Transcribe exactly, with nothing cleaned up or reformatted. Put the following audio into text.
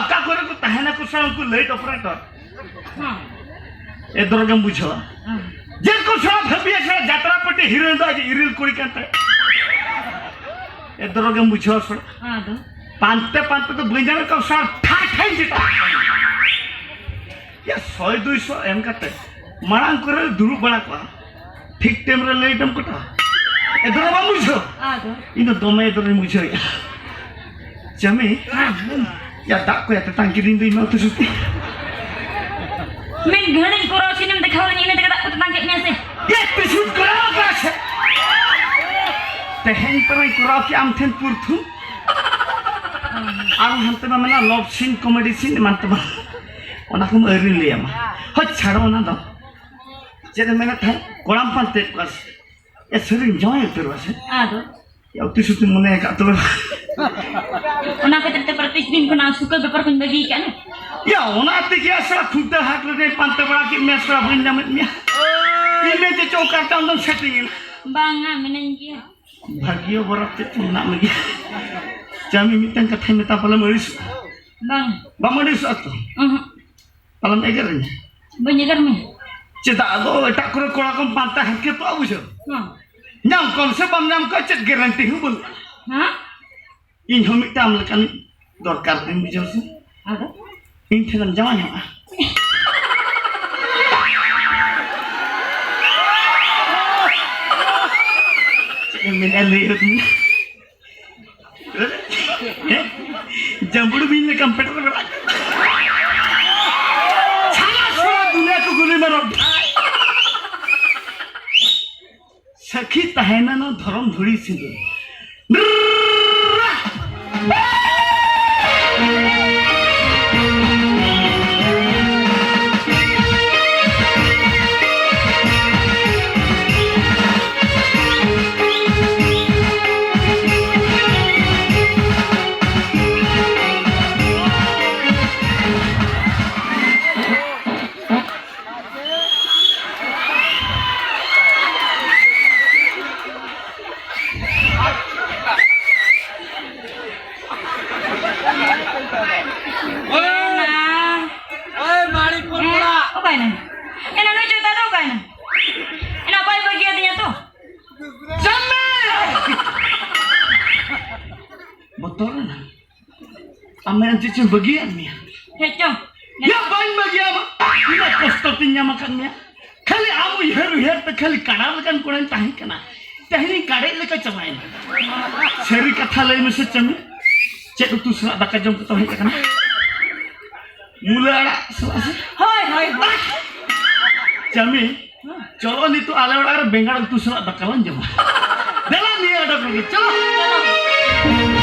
ᱚᱠᱟ ᱠᱚᱨᱮ ᱠᱚ ᱛᱟᱦᱮᱱᱟ ᱠᱚ ᱥᱟᱨ, ᱩᱱᱠᱩ light operator᱾ ᱦᱮᱸ᱾ ᱮ ᱫᱚᱨᱚ ᱜᱮᱢ ᱵᱩᱡᱷᱟᱹᱣᱟ᱾ ᱦᱮᱸ᱾ ᱡᱮ ᱠᱚ ᱥᱟᱨ ᱵᱷᱟᱹᱵᱤᱭᱟ ᱥᱟᱨ ᱡᱟᱛᱨᱟ ᱯᱟᱹᱴᱤ heroine ᱫᱚ ᱟᱡ ᱤᱨᱤᱞ ᱠᱩᱲᱤ ᱠᱟᱱ ᱛᱟᱭᱟ᱾ ᱮ ᱫᱚᱨᱚ ᱜᱮᱢ ᱵᱩᱡᱷᱟᱹᱣᱟ ᱥᱟᱨ᱾ ᱟᱫᱚ? ᱯᱟᱱᱛᱮ ᱯᱟᱱᱛᱮ ᱫᱚ ᱵᱟᱹᱧ ᱧᱟᱢᱮᱫ ᱠᱚᱣᱟ ᱥᱟᱨ, ᱴᱷᱟᱭ ᱴᱷᱟᱭ ᱡᱮᱴᱟ᱾ ᱭᱟ, ᱥᱚᱭ ᱫᱩᱭ ᱥᱚ ᱮᱢ ᱠᱟᱛᱮ ᱢᱟᱲᱟᱝ ᱠᱚᱨᱮ ᱞᱮ ᱫᱩᱲᱩᱵ ᱵᱟᱲᱟ ᱠᱚᱜᱼᱟ, ᱴᱷᱤᱠ time ᱨᱮ light ᱮᱢ ᱠᱚᱴᱟᱣᱟ᱾ ᱮ ᱫᱚᱨᱚ ᱵᱟᱢ ᱵᱩᱡᱷᱟᱹᱣ? ᱟᱫᱚ? ᱤᱧ ᱫᱚ ᱫᱚᱢᱮ ᱮ ᱫᱚᱨᱚᱧ ᱵᱩᱡᱷᱟᱹᱣᱮᱫᱼᱟ᱾ ᱪᱟᱹᱢᱤ, ᱦᱮᱸ, ᱦᱮᱸ᱾ ᱭᱟ, ᱫᱟᱜ ᱠᱚ ᱭᱟ ᱛᱮᱛᱟᱝ ᱠᱤᱫᱤᱧ ᱫᱚ ᱤᱧ ᱢᱟ ᱩᱛᱩ ᱥᱩᱛᱤ᱾ ᱢᱤᱫ ᱜᱷᱟᱹᱲᱤᱡ ᱠᱚᱨᱟᱣ ᱥᱤᱱᱮᱢ ᱫᱮᱠᱷᱟᱣ ᱞᱤᱧ, ᱤᱱᱟᱹ ᱛᱮᱜᱮ ᱫᱟᱜ ᱠᱚ ᱛᱮᱛᱟᱝ ᱠᱮᱫ ᱢᱮᱭᱟ ᱥᱮ? ᱭᱟ, ᱛᱤᱥ ᱤᱧ ᱠᱚᱨᱟᱣ ᱟᱠᱟᱫᱼᱟ ᱥᱮ? ᱛᱮᱦᱮᱧ ᱛᱚᱨᱟᱧ ᱠᱚᱨᱟᱣ ᱠᱮᱫᱼᱟ ᱟᱢ ᱴᱷᱮᱱ ᱯᱩᱨᱛᱷᱩᱢ᱾ ᱟᱨ ᱦᱟᱱᱛᱮ ᱢᱟ ᱢᱮᱱᱟ love scene, comedy scene ᱮᱢᱟᱱ ᱛᱮᱢᱟᱱ᱾ ᱚᱱᱟ ᱠᱚᱢᱟ ᱟᱹᱣᱨᱤᱧ ᱞᱟᱹᱭ ᱟᱢᱟ᱾ ᱦᱳᱭ, ᱪᱷᱟᱲᱚ ᱚᱱᱟ ᱫᱚ᱾ ᱪᱮᱫ ᱮᱢ ᱢᱮᱱᱮᱫ ᱛᱟᱦᱮᱸᱫ? ᱠᱚᱲᱟᱢ ᱯᱟᱱᱛᱮ ᱠᱚᱣᱟ ᱥᱮ? ᱮ, ᱥᱟᱹᱨᱤᱧ ᱡᱟᱶᱟᱭ ᱩᱛᱟᱹᱨᱚᱜᱼᱟ ᱥᱮ? ᱟᱫᱚ? ᱭᱟ, ᱩᱛᱤ ᱥᱩᱛᱤ ᱢᱚᱱᱮ ᱟᱠᱟᱫ ᱛᱚᱵᱮ᱾ ᱚᱱᱟ ᱠᱷᱟᱹᱛᱤᱨ ᱛᱮ ᱯᱨᱚᱛᱮᱠ ᱫᱤᱱ ᱠᱷᱚᱱᱟᱜ ᱥᱩᱠᱟᱹ ᱵᱮᱯᱟᱨ ᱠᱚᱧ ᱵᱟᱹᱜᱤ ᱟᱠᱟᱫᱼᱟ᱾ ᱭᱟ, ᱚᱱᱟ ᱛᱮᱜᱮ ᱟᱥᱲᱟ ᱠᱷᱩᱱᱴᱟᱹ ᱦᱟᱴ ᱨᱮ ᱯᱟᱱᱛᱮ ᱵᱟᱲᱟ ᱠᱮᱫ ᱢᱮᱭᱟ, ᱟᱥᱲᱟ ᱵᱟᱹᱧ ᱧᱟᱢᱮᱫ ᱢᱮᱭᱟ᱾ ᱤᱧ ᱢᱮᱱ ᱪᱮᱫ ᱪᱚ ᱚᱠᱟ ᱨᱮ ᱪᱚ ᱟᱢ ᱫᱚᱢ setting ᱮᱱᱟ᱾ ᱵᱟᱝᱟ, ᱢᱮᱱᱟᱹᱧ ᱜᱮᱭᱟ᱾ ᱵᱷᱟᱹᱜᱤᱭᱟᱹ ᱵᱚᱨᱟᱵ ᱪᱮᱫ ᱪᱚ ᱢᱮᱱᱟᱜ ᱢᱮᱜᱮ᱾ ᱪᱟᱢᱤ, ᱢᱤᱫᱴᱟᱝ ᱠᱟᱛᱷᱟᱧ ᱢᱮᱛᱟ, ᱯᱟᱞᱮᱢ ᱟᱹᱲᱤᱥᱚᱜᱼᱟ᱾ ᱵᱟᱝ᱾ ᱵᱟᱢ ᱟᱹᱲᱤᱥᱚᱜᱼᱟ ᱛᱚ? ᱩᱦᱩᱸ᱾ ᱟᱞᱚᱢ ᱮᱜᱮᱨᱤᱧᱟ᱾ ᱵᱟᱹᱧ ᱮᱜᱮᱨ ᱢᱮᱭᱟ᱾ ᱪᱮᱫᱟᱜ ᱟᱫᱚ ᱮᱴᱟᱜ ᱠᱚᱨᱮ ᱠᱚᱲᱟ ᱠᱚᱢ ᱯᱟᱱᱛᱮ ᱦᱟᱨᱠᱮᱛᱚᱜᱼᱟ ᱵᱩᱡᱷᱟᱹᱣ? ᱦᱮᱸ᱾ ᱧᱟᱢ ᱠᱚᱢ ᱥᱮ ᱵᱟᱢ ᱧᱟᱢ ᱠᱚᱣᱟ, ᱪᱮᱫ guarantee ᱦᱚᱸ ᱵᱟᱹᱱᱩᱜᱼᱟ᱾ ᱦᱮᱸ? ᱤᱧ ᱦᱚᱸ ᱢᱤᱫᱴᱟᱝ ᱟᱢ ᱞᱮᱠᱟᱱᱤᱡ ᱫᱚᱨᱠᱟᱨ ᱫᱤᱱ ᱵᱩᱡᱷᱟᱹᱣ ᱥᱮ᱾ ᱟᱫᱚ? ᱤᱧ ᱴᱷᱮᱱᱮᱢ ᱡᱟᱶᱟᱭᱚᱜᱼᱟ᱾ ᱪᱮᱫ ᱮᱢ ᱢᱮᱱᱮᱫᱼᱟ ᱞᱟᱹᱭ ᱦᱚᱫ ᱢᱮ᱾ ᱦᱮᱸ? ᱡᱟᱢᱵᱩᱲ ᱵᱤᱧ ᱞᱮᱠᱟᱢ ᱯᱮᱴᱮᱨ ᱵᱟᱲᱟ ᱠᱟᱱᱟ᱾ ᱥᱟᱨᱟ ᱥᱟᱨᱟ ᱫᱩᱱᱤᱭᱟᱹ ᱠᱚ ᱜᱩᱞᱤ ᱢᱮᱨᱚᱢ᱾ ᱥᱟᱹᱠᱷᱤ ᱛᱟᱦᱮᱱᱟ ᱱᱚᱣᱟ ᱫᱷᱚᱨᱚᱢ ᱫᱷᱩᱲᱤ ᱥᱤᱸᱫᱩᱨ᱾ ᱮᱱᱟ ᱱᱩᱭ ᱪᱚ ᱫᱟᱫᱟ ᱚᱠᱟᱭᱮᱱᱟ? ᱮᱱᱟ ᱵᱟᱭ ᱵᱟᱹᱜᱤᱭᱟᱫᱤᱧᱟ ᱛᱚ᱾ ᱪᱟᱢᱮ! ᱵᱚᱛᱚᱨ ᱮᱱᱟ᱾ ᱟᱢ ᱢᱮᱱ ᱪᱮᱫ ᱪᱚᱧ ᱵᱟᱹᱜᱤᱭᱟᱫ ᱢᱮᱭᱟ? ᱦᱮᱸ ᱪᱚ᱾ ᱭᱟ, ᱵᱟᱹᱧ ᱵᱟᱹᱜᱤᱭᱟᱢᱟ᱾ ᱛᱤᱱᱟᱹᱜ ᱠᱚᱥᱴᱚ ᱛᱤᱧ ᱧᱟᱢ ᱟᱠᱟᱫ ᱢᱮᱭᱟ᱾ ᱠᱷᱟᱹᱞᱤ ᱟᱢ ᱩᱭᱦᱟᱹᱨ ᱩᱭᱦᱟᱹᱨ ᱛᱮ ᱠᱷᱟᱹᱞᱤ ᱠᱟᱰᱟ ᱞᱮᱠᱟᱱ ᱠᱚᱲᱟᱧ ᱛᱟᱦᱮᱸ ᱠᱟᱱᱟ᱾ ᱛᱮᱦᱮᱧ ᱠᱟᱰᱮᱡ ᱞᱮᱠᱟ ᱪᱟᱵᱟᱭᱮᱱᱟ᱾ ᱥᱟᱹᱨᱤ ᱠᱟᱛᱷᱟ ᱞᱟᱹᱭ ᱢᱮᱥᱮ ᱪᱟᱢᱤ, ᱪᱮᱫ ᱩᱛᱩ ᱥᱟᱞᱟᱜ ᱫᱟᱠᱟ ᱡᱚᱢ ᱠᱟᱛᱮ ᱦᱮᱡ ᱟᱠᱟᱱᱟ? ᱢᱩᱞᱟᱹ ᱟᱲᱟᱜ ᱥᱟᱞᱟᱜ ᱥᱮ? ᱦᱳᱭ, ᱦᱳᱭ, ᱦᱳᱭ᱾ ᱪᱟᱢᱤ, ᱪᱚᱞᱚ ᱱᱤᱛᱚᱜ ᱟᱞᱮ ᱚᱲᱟᱜ ᱨᱮ ᱵᱮᱸᱜᱟᱲ ᱩᱛᱩ ᱥᱟᱞᱟᱜ ᱫᱟᱠᱟ ᱞᱟᱝ ᱡᱚᱢᱟ᱾ ᱫᱮᱞᱟ ᱱᱤᱭᱟᱹ ᱚᱰᱚᱠ ᱞᱟᱹᱜᱤᱫ, ᱪᱚᱞᱚ᱾